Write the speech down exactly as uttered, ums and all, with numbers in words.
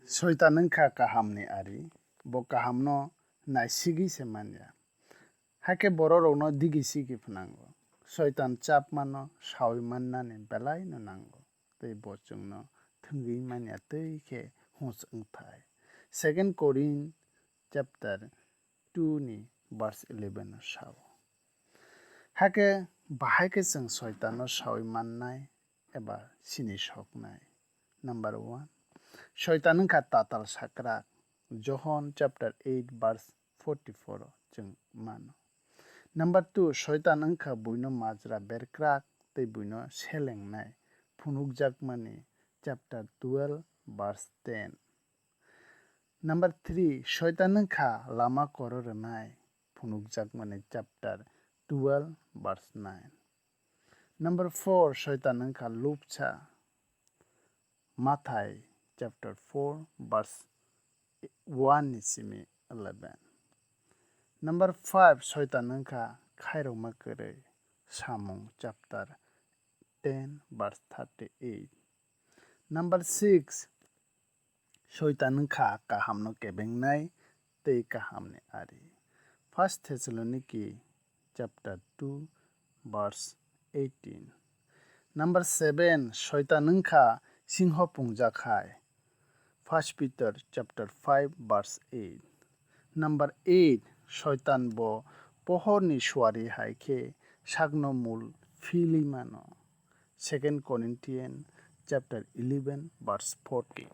Soitan wngkha kahamni ari, bo kahamno naisigwi se manya. Hakhe bororokno digi sigi phnango. Soitan chapmano saui mannani belaino nango, tei bo chwngno thwngwi manya twi khe hus wngthai. Second Korin chapter two ni verse eleven o sao. Hakhe bahai khe chwng Soitanno saui mannai eba sini soknai. Number one, Soitan wngkha tatal sakrak. Johon chapter eight verse forty-four o chwng mano. Number two, Soitan wngkha buino majra berkrak tei buino selengnai, phunukjakmani chapter twelve verse ten. Number three, Soitan wngkha lama koro rwnai, phunukjakmani chapter twelve verse nine. Number four, Soitan wngkha lupsa, Mathai chapter four verse one ni simi eleven. Number five, Soitan wngkha khairokma kwrwi, Samung chapter ten verse thirty-eight. Number six, Soitan wngkha kahamno kebengnai tei kahamni ari. First Thessaloniki chapter two verse eighteen. Number seven, Soitan wngkha singho pungjak hai. First Peter chapter five verse eight. Number eight, Soitan bo pohorni suari hai khe sakno mul philwi mano. Second Corinthians chapter eleven verse fourteen.